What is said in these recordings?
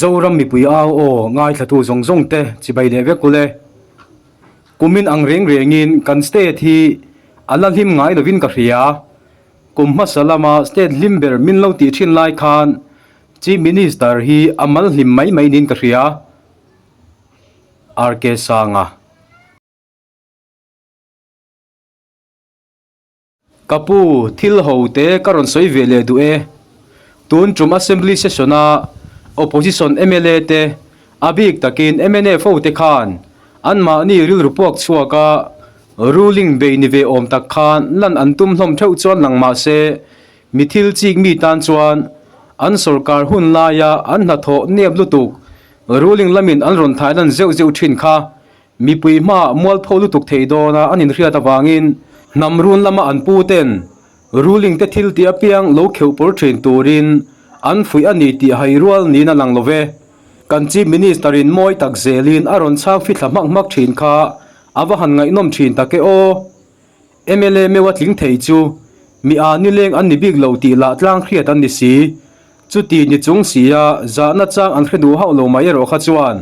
Zoram mipui au aw ngaithlatu zawng zawng te chibai leh vek ule. Kumin ang reng rengin kan state hi a la hlim ngai lovin ka hria. Kum hmasa lama state hlim ber min lo tih thin lai khan Chief Minister hi a mal hlim mai mai niin ka hria. RK Sanga. Ka pu, thil ho te ka rawn sawi ve leh duh e. Tun tum Assembly Session a Opposition mla te, a bik takin mnf ho te khan anmahni rilru puak chhuak a ruling bei ni ve awm tak khan lan an tum hlawm theuh chuan lang mah se mi thil chik mi tan chuan an sorkar hun laia an hnathawh nep lutuk ruling lamin an rawn thai lan zeuh zeuh thin kha Mipui hmaah mualpho lutuk thei dawna an inhriat avangin hnam run lama an pu ten ruling te thil tih apiang lo kheuh pawr thin turin an fuih a ni tih hai rual niin a lang lo ve. Kan Chief Minister in mawi tak zelin a rawn chhang fithla hmak hmak thin kha a va han ngaihnawm thin tak e aw. Mla meuh a tling thei chu mi a nileng an ni bik lo tih lah tlang hriat an ni si. Chuti ni chung sia zahna chang an hre duh hauh lo mai erawh kha chuan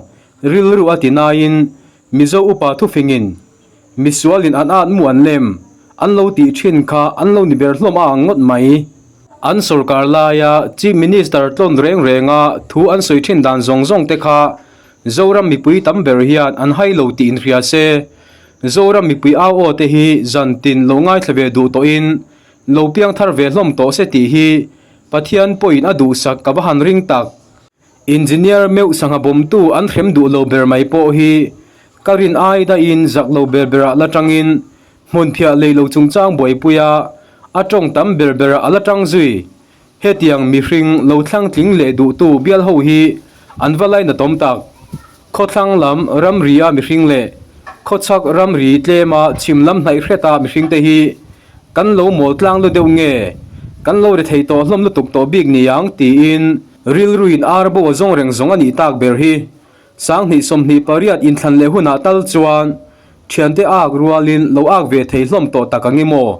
Rilru a ti naiin Mizo upa thufingin misualin an at mu an lem an lo tih thin kha an lo ni ber hlawm a ang ngawt mai. An sorkar laia Chief Minister tlawn reng renga thu an sawi thin dan zawng zawng te kha Zoram mipui tam ber hian an hai lo tih inhria se, Zoram mipui au aw te hi zan tin lo ngaithla ve duh tawhin lo piang thar ve hlawm tawh se tih hi Pathian pawhin a duhsak ka va han ring tak. Engineer meuh sangha bawmtu an hrem duh lo ber mai pawh hi ka rin ai daihin zak lo ber berah la tangin hmunphiah lei lo chungchang buaipuia a tawng tam ber berah a la tang zui. Hetiang mihring lo thlang tling leh duhtu bial ho hi an va lainatawm tak. Khawthlang lam ramri-a mihring leh khawchhak ramri tlema chhim lam hnaih hreta mihringte hi kan lo mawl tlang lu deuh nge kan lo ri thei tawh hlawm lutuk tawh bik niang tiin Rilruin ar bo a zawng reng zawng a nih tak ber hi. 2028 inthlan leh hunah tal chuan thiante ak rualin lo ak ve thei hlawm tawh tak ang i maw?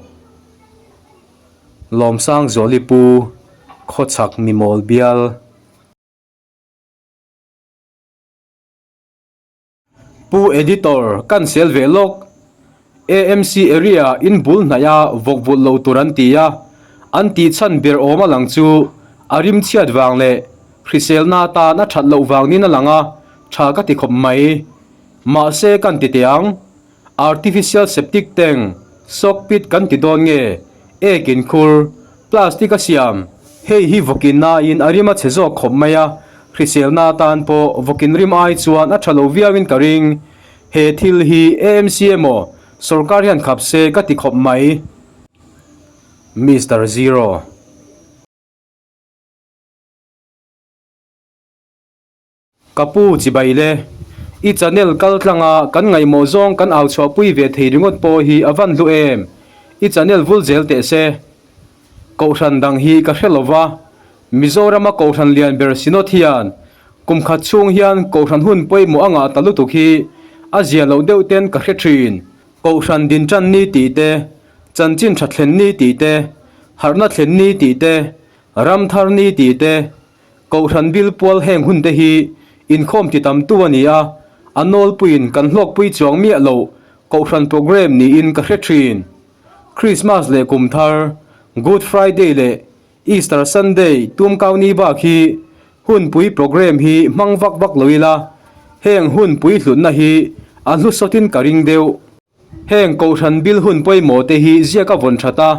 Lawmsang Zuali Pu, Khawchhak Mimawl Bial. Pu Editor, kan sel ve lawk. AMC area in bul hnaih a vawk vulh lo tur an ti a, an tih chhan ber awm a lang chu a rim chhiat vang leh hriselna atan a that loh vang niin a lang a, tha ka ti khawp mai. Mahse kan ti teh ang, artificial septic tank, soak pit kan ti dawn nge, ek in khur, Plastic a siam, Hei hi vawkin nain a rim a chhe zawk khawp mai a, hriselna atan pawh vawkin rim ai chuan a tha lo viauin ka ring. He thil hi AMC emaw sorkar hian khap se ka ti khawp mai. Mister Zero. Ka pu chibai le, i channel kal tlanga kan ngaihmawh zawng kan au chhuahpui ve thei ringawt pawh hi a van hlu em, i channel vul zel teh se. Kohhran dang hi ka hre lova, Mizorama kohhran lian ber Synod hian kum khat chhung hian kohhran hun pawimawh a ngah ta lutuk hi a zia loh deuh ten ka hre thin. Kohhran din tan ni tih te, chanchin tha thlen ni tih te, harhna thlen ni tih te, ram thar ni tih te, Kohhran bil pual heng hun te hi inkhawm ti tam tu a ni a, a nawlpuiin kan hlawkpui chuang miah loh Kohhran programme niin ka hre thin. Christmas leh kum thar, Good Friday leh Easter Sunday tumkau ni bak hi hunpui programme hi hmang vak vak lo ila, heng hunpui hlutna hi a hlu sawtin ka ring deuh. Heng Kohhran bil hun pawimawh te hi ziak a vawn that a,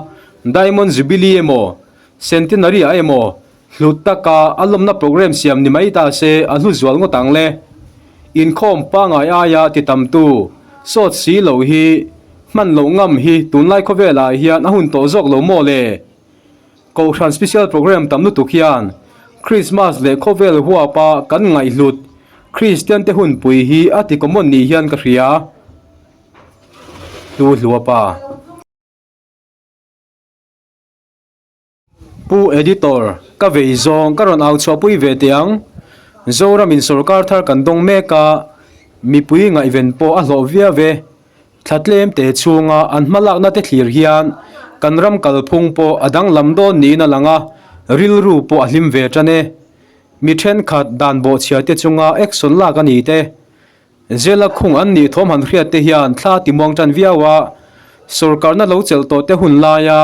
Diamond Jubilee emaw, Centenary ah emaw, hlut taka a lawmna programme siam ni mai ta se a hlu zual ngawt ang le. Inkhawm pangai aia ti tamtu, sawt si lo hi, hman loh ngam hi tunlai khawvelah hian a hun tawh zawk lo maw le? Kohhran special programme tam lutuk hian Christmas leh khawvel huapa kan ngaihhlut Kristian te hunpui hi a ti common ni hian ka hria. Tu Hluapa. Pu Editor, ka vei zawng ka rawn au chhuahpui ve teh ang. Zoramin sorkar thar kan dawng mek a, mipui ngaihven pawh a hlawh viau e. Thla tlem te chhunga an hmalakna te thlir hian kan ram kalphung pawh a danglam dawn niin a lang a, rilru pawh a hlim ve tan e. Mi thenkhat dan bawhchhia te chunga action lak a ni te. Zela khung an nih thawm han hriat te hian thla ti muang tan viau a, sorkarna lo chelh tawh te hun laia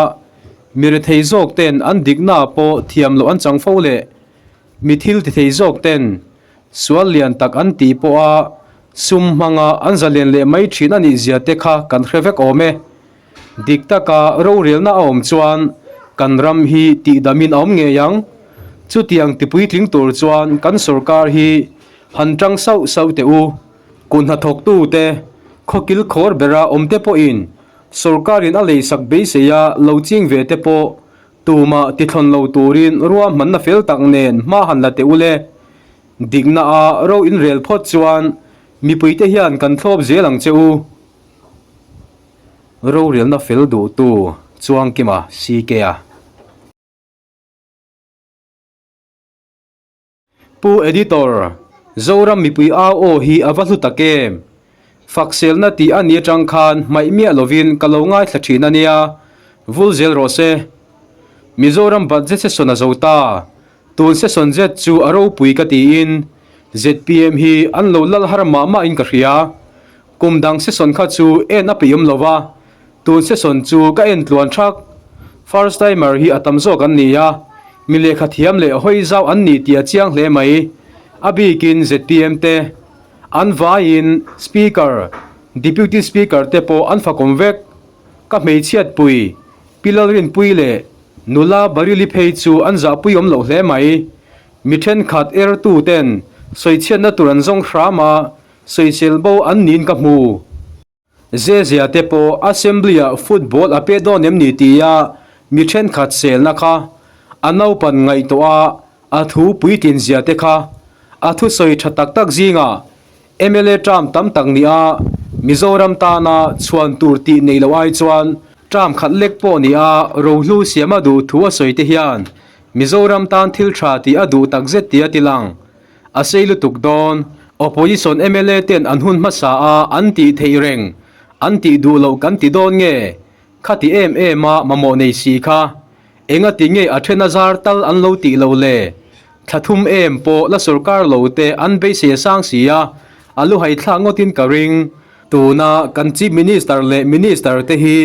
mi rethei zawk ten an dikna pawh thiam loh an chang fo leh mi thil ti thei zawk ten sual lian tak an tih pawha sum hmanga an zalen leh mai thin a nih zia te kha kan hre vek awm e. Dik taka rorelna a awm chuan kan ram hi tihdamin a awm ngei ang. Chutiang tipuitling tur chuan kan sorkar hi han tang sauh sauh teh u. Kut hnathawktute khawkil khawr bera awmte pawhin sorkarin a leisak beiseia lo ching ve te pawh tumah tithlawn lo turin ruahmanna fel tak nen hma han la teh u le. Dikna a ro inrel phawt chuan mipuite hian kan thlawp zel ang che u. Rorelna fel duhtu Chuangkima CK-a. Pu Editor, Zoram mipui au aw hi a va hlu tak em? Fakselna tih a ni atang khan hmaih miah lovin ka lo ngaithla thin a nia, vul zel rawh se. Mizoram budget session a zo ta, tun session zet chu a ropui ka tiin zpm hi an lo lal har mah mahin ka hria. Kum dang session kha chu en a peihawm lo va, tun session chu ka en tluan thak. First timer hi a tam zawk an ni a, mi lehkha thiam leh hawi zau an ni tih a chiang hle mai. A bikin zpm te an vaiin Speaker, Deputy Speaker te pawh an fakawm vek. Ka hmeichhiatpui Pi Lalrinpui leh nula Barili phei chu an zahpuiawm loh hle mai. Mi thenkhat ertu ten sawichhiatna tur an zawng hram a, Sawisel bo an niin ka hmu. Zezia te pawh Assembly-ah football a pe dawn em ni tia mi thenkhat selna kha a naupan ngaihtuah a, a thu puitlin zia te kha a thusawi tha tak tak zingah mla term tam tak nia Mizoram tana chhuan tur tih neih loh ai chuan term khat lek pawh nia rohlu siam a duh thu a sawi te hian Mizoram tan thil tha tih a duh takzet tia ti lang. A sei lutuk dawn. Opposition mla ten an hun hmasa a an tih theih reng, an tih duh loh kan ti dawn nge? Khati em em a mamawh nei si kha. Engati nge a then a zar tal an lo tih lo le? Thla thum em pawh la sorkar lo te an beisei a sang si a, a luhai thlak ngawtin ka ring. Tuna kan Chief Minister leh Minister te hi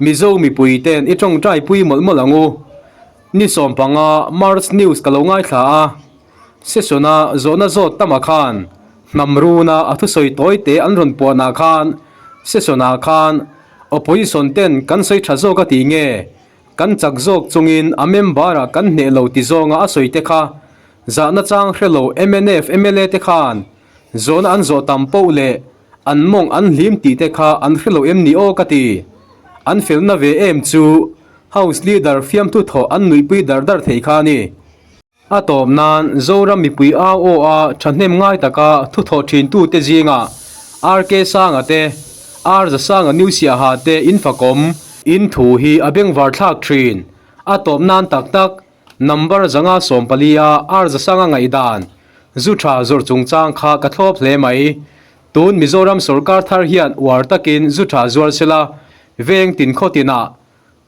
Mizo mipui ten i tawngtai pui mawlh mawlh ang u. Ni 15 March news ka lo ngaithla a. Session-a zawhna zawt tamah khan hnam runa a thusawi tawi te an rawn puanah khan Session-ah khan Opposition ten kan sawi tha zawk a tih nge kan chak zawk chungin a member-ah kan hneh lo ti zawnga a sawi te kha zahna chang hre lo mnf mla te khan zawhna an zawh tam poh leh an mawng an hlim tih te kha an hre lo em ni aw ka ti. An felna ve em chu House Leader fiamthu thawh an nuihpui dar dar thei kha a ni. A tawp nan Zoram mipui au aw a thahnem ngai taka thu thawh thintute zingah RK Sanga te, R Zasanga New Siaha te in fakawm. In thu hi a bengvar thlak thin. A tawp nan tak tak number 514 a R Zasanga ngaihdan zu tha zawrh chungchang kha ka thlawp hle mai. Tun Mizoram sorkar thar hian uar takin zu tha zuar sela veng tin khaw tinah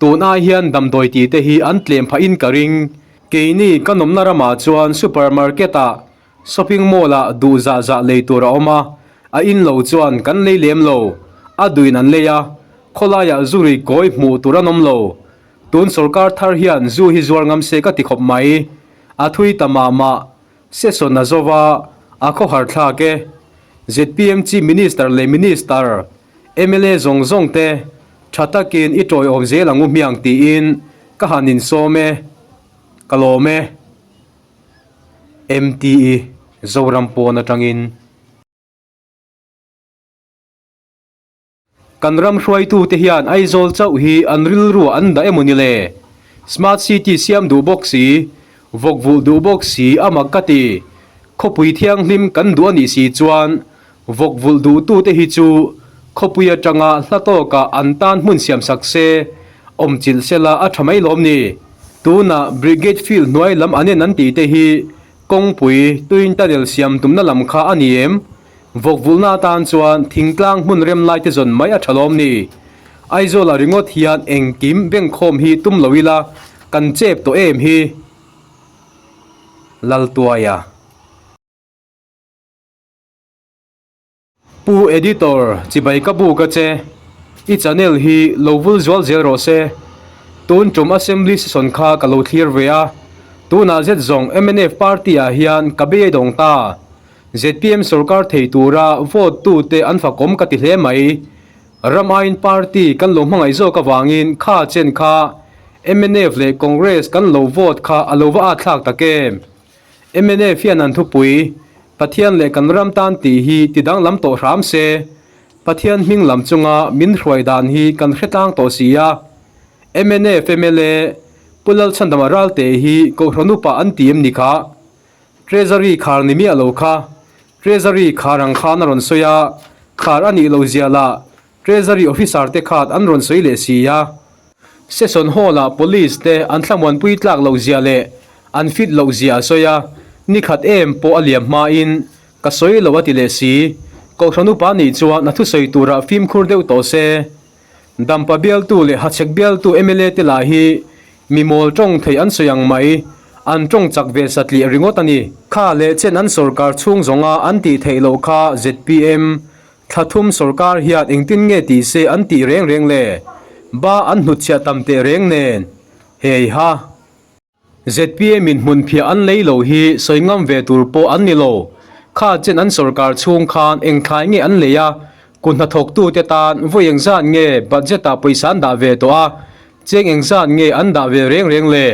Tun ai hian damdawi tih te hi an tlem phah in ka ring. Keini ka nawmna ramah chuan super market ah, shopping mall ah duh zah zah lei tur a awm a, a in lo chuan kan lei lem lo, a duin an lei a, khawlai ah zu rui kawi hmuh tur an awm lo. Tun sorkar thar hian zu hi zuar ngam se ka ti khawp mai. A thui ta mah mah. Session a zova, a khawhar thlak e. Zpm Chief Minister leh Minister, Mla zawng zawng te tha takin i tawiawm zel ang u hmiang tiin ka han insawm e, ka lawm e. MTE Zoram pawn atangin. Kan ram hruaitute hian Aizawl chauh hi an rilruah an dah emaw ni le? Smart City siam duh bawk si, vawk vulh duh bawk si a mak ka ti. Khawpui thianghlim kan duh a nih si chuan vawk vulh duhtute hi chu khawpui atanga hla tawkah an tan hmun siam sak se, awmchilh sela a tha mai lawm ni? Tunah Brigade Field hnuai lam an en an tih te hi kawngpui tuin tunnel siam tumna lam kha a ni em? Vawk vulhna atan chuan thingtlang hmun rem lai te zawn mai a tha lawm ni. Aizawla ringawt hian engkim bengkhawm hi tum lo ila kan chep tawh em hi. Laltuaia. Pu Editor, chibai ka buk a che. I channel hi lo vul zual zel rawh se. Tun tum Assembly session kha ka lo thlir ve a. Tunah zet zawng mnf party ah hian ka bei dawng ta. Zpm sorkar thei tura vote tu te an fakawm ka ti hle mai. Ram aiin party kan lo hmangaih zawk avangin kha chen kha mnf leh Congress kan lo vote kha a lo va at thlak tak em. Mnf hian an thupui, Pathian leh kan ram tan tih hi ti danglam tawh hram se, Pathian hming lam chunga min hruai dan hi kan hre tlang tawh si a. Mnf mla Pu Lalchhandama Ralte hi Kohhran upa an ti em ni kha? Treasury khar ni miah lo kha. Treasury khar ang khan a rawn sawi a, khar a nih loh zia lah Treasury officer te khat an rawn sawi leh si a. Session Hall ah Police te an thlamuanpui tlak loh zia leh an fit loh zia a sawi a, ni khat em pawh a liam hmain ka sawi lo a ti leh si. Kohhran upa nih chuan a thusawi turah fimkhur deuh tawh se. Dampa bialtu leh Hachhek bialtu mla te lah hi mi mawl tawng thei an sawi ang mai, an tawng chak ve satliah ringawt a ni. Kha leh chen an sorkar chhung zawnga an tih theih loh kha zpm Thla thum sorkar hian engtin nge tih se an tih reng reng le? Ba an hnutchhiah tam teh reng nen. Hei ha. Zpm in hmunphiah an lei lo hi sawi ngam ve tur pawh an ni lo. Kha chen an sorkar chhung khan eng thlai nge an lei a, kut hnathawktute tan vawi engzat nge budget ah pawisa an dah ve tawh a, cheng engzat nge an dah ve reng reng le?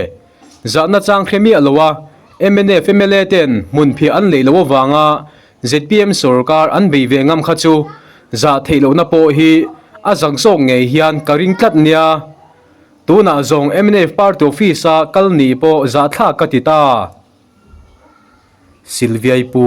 Zahna chang hre miah lo a, mnf mla ten hmunphiah an lei loh avanga Zpm sorkar an bei ve ngam kha chu zah theih lohna pawh hi a zak zawk ngei hian ka ring tlat nia. Tunah zawng mnf party office a kal nih pawh zahthlak ka ti ta. Sylviai Pu.